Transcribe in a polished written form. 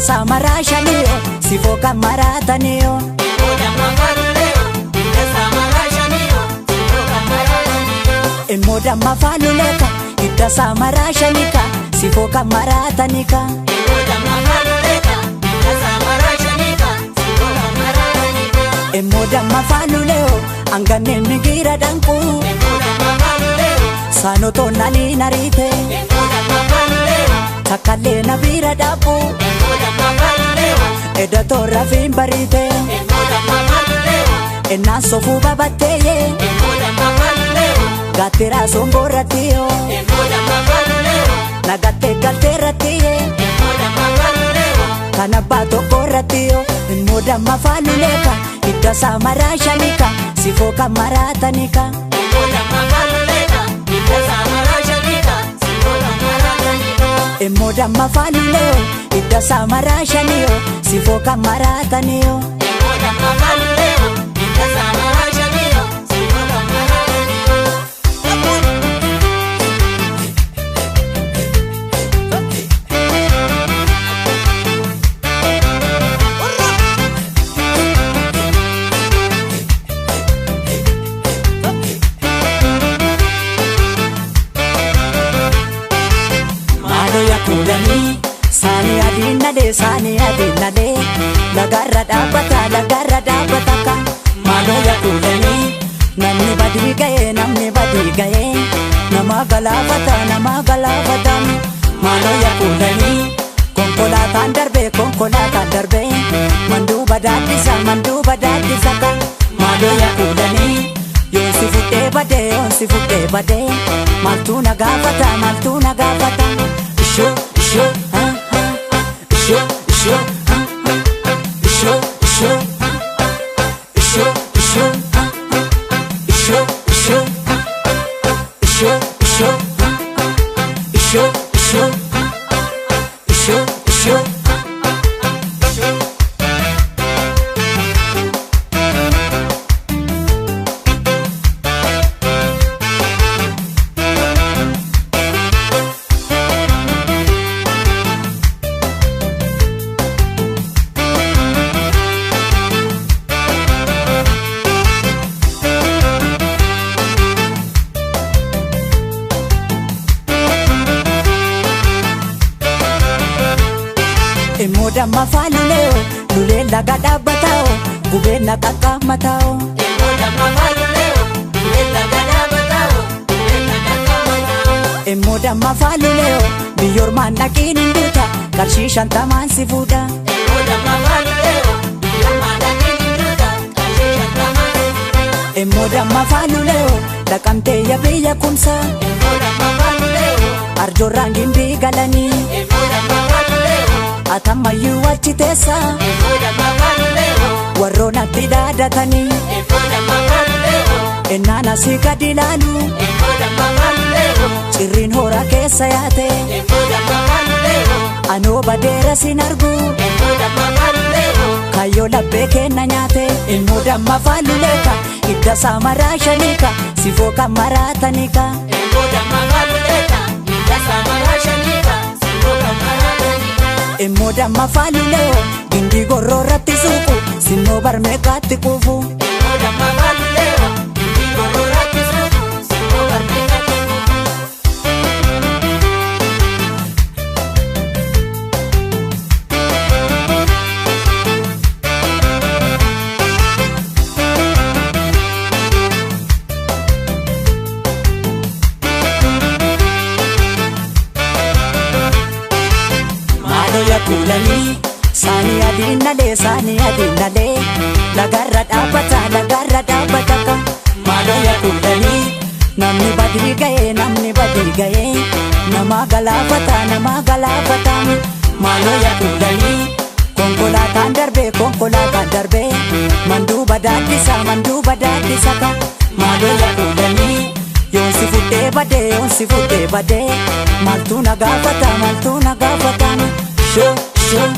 Hidda saamaraa shaniyo sifoo kan maraataniyo. Immoo damma faaluleeka hidda saamaraa shanika sifoo kan maraatanika. Immoo damma faaluleo hanganneen migira danqu. Saanotoo nanii nariite. Takkallee na bira dhaabu. Edda toorra fiin bariite. Ennaan sofuu babatteeyee. Gaattiraa somboorrattiyo. Nagattee galteerrattiye. Kan abbaa tokkorrattiyo. Immoo damma faaluleeka hidda saamaraa shanika sifoo kan maraatanika. Immoo damma faaluleo hidda saamaraa shaniyo sifoo kan maraataniyo. Maaloo yakuulanii saanii adiin nalee saanii adiin nalee lagarra dhaabbata lagarra dhaabbata ka. Maaloo yakuulanii namni badii ga'ee namni badii ga'ee nama galaafata nama galaafata. Maaloo yakuulanii konkolaataan darbee konkolaataan darbee manduuba daaddisa manduuba daaddisa ka. Maaloo yakuulanii yoonsi fuudhee badee yoonsi fuudhee badee maaltu na gaafata maaltu na gaafata. Ishoo ishoo ha ha ishoo ishoo ha ha ishoo ishoo ishoo ishoo ha ha ishoo ishoo ishoo ishoo ishoo ishoo ishoo ishoo. Immoo damma faaluleo lulee laga dhaabbatao gubeen na qaqqaamatao. Immoo damma faaluleo biyyoormaan dhaqiin hin duuta qarshii 50n si fuudha. Immoo damma faaluleo dhaqamtee ya biyya kumsa. Arjoorraan gimbii galanii. Atammayyuu achi teessa. Warroon atti dhaadatanii. Ennaan asii gadi ilaalu. Cirriin hora keessa yaate. Anoo badeera sin argu. Kayyoo laphee kenna nyaate. Immoo damma faaluleeka hidda saamaraa shaniika sifoo kan maraatanika. Immoo damma faaluleo gindii gorroorratti suuqu sinnoo barmeeqaatti quufu. Maaloo yakuulanii saanii adiin nalee saanii adiin nalee lagarra dhaabbata lagarra dhaabbata ka. Maaloo yakuulanii namni badii ga'ee namni badii ga'ee nama galaafata nama galaafata. Maaloo yakuulanii konkolaataan darbee konkolaataan darbee manduuba daaddisa manduuba daaddisa ka. Maaloo yakuulanii yoonsi fuudhee badee yoonsi fuudhee badee maaltu na gaafata maaltu na gaafata. Shoo shoo.